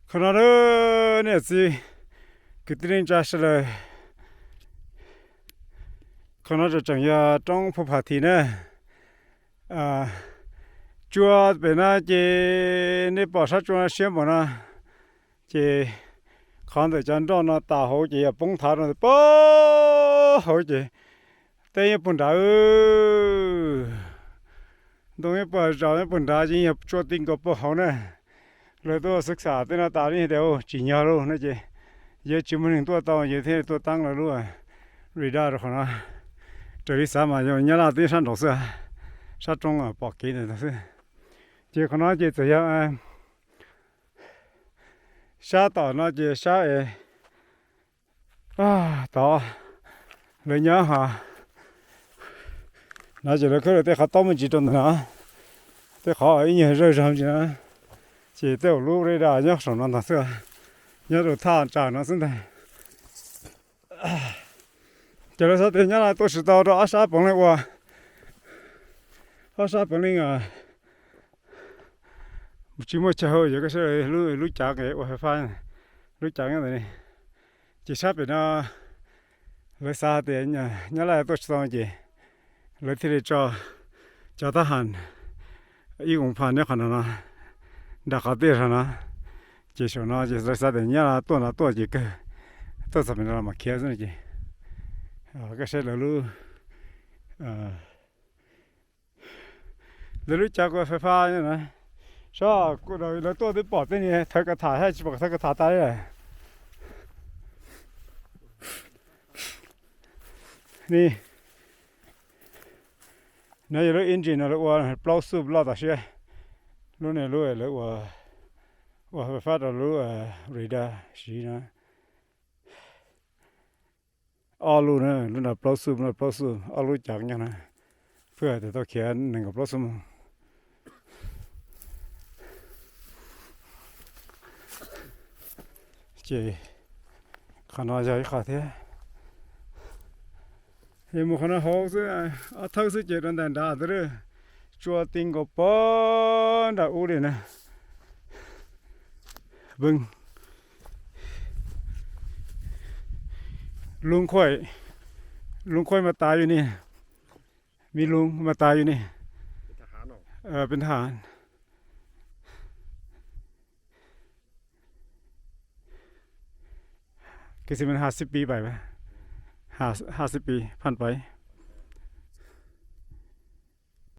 Qhov no, niam txiv kwv tij neej tsa sawv daws, qhov no tseem yog roob Phu Pha Thi na. Tsua pem no ces nej pom sab tsua no siab npaum no, ces qhov ntawm cov nroj no tas hauv ces yog poob thav rau ntawm poob hauv ces teb yeej puag nrad, ntoo yeej puag zos yeej puag nrad ces yog tsua ti nkaus puag hauv na. Lawv tuaj xwb xam tej no tas li tias tsim nyog lauj no ces yog tsis muaj neeg tuaj tau ces thiaj tuaj teeb lawv lub radar rau qhov no. Raws li xav mas yog Nyab Laj twb sab nraud xwb, sab roob pom kev ntawd xwb. Ces qhov no ces txawm yog sab tom no ces sab es tod lawv nyob ho no ces lawv khawb lawv tej qhov taub me ntsis rau ntawm no, tej qhov ib nyuag zawj zog ntsis no, ces tej lub radar nyob saum no ntag xwb, nyob rau thaj tsam no xwb ntag. Ces lawv xav tias Nyab Laj tuaj tsis tau rau ob sab peev leej ua, ob sab peev leej tsis muaj chaw hauv, yog koj saib lub cav ua fais fab, lub cav ntawd ne. Ces sab pem no lawv xav tias Nyab Laj tuaj tsis tau ces lawv thiaj li tso cov tab ham ib koom pha nyob qhov no no nram qhov tiaj zog no. Ces saum no ces lawv xav tias Nyab Laj tuaj no tuaj ces kawg tuaj txog pem no los mas khiav xwb no ces koj saib lawv lub lawv lub cav ua fais fab na. Saib, lawv tuaj twb pom tej niag thawv kav tham, tsis pom thawv kav tham tas li. Ni, no yog lub engine no lawv ua plaub xuj loj tas siab. Lub niag lub lawv ua fais fab rau lub radar siv no. Ob lub na, lub no plaub xuj, lub no plaub xuj, ob lub cav nyob na. Pheej hais tias tau khiav nees nkaum plaub xuj moos. Ces qhov no yog ib qho thiab. Yog mus qhov no hauv xwb, ob thawb xwb ces rau ntais nrad tod, tsua ti nkaus pog nram ub li na. Vee, lub nqhuaim, lub nqhuaim mas tas yus ni, mi lub mas tas yus ni, peb thaj กี่สิบปีไปวะ ห้าสิบปีผ่านไป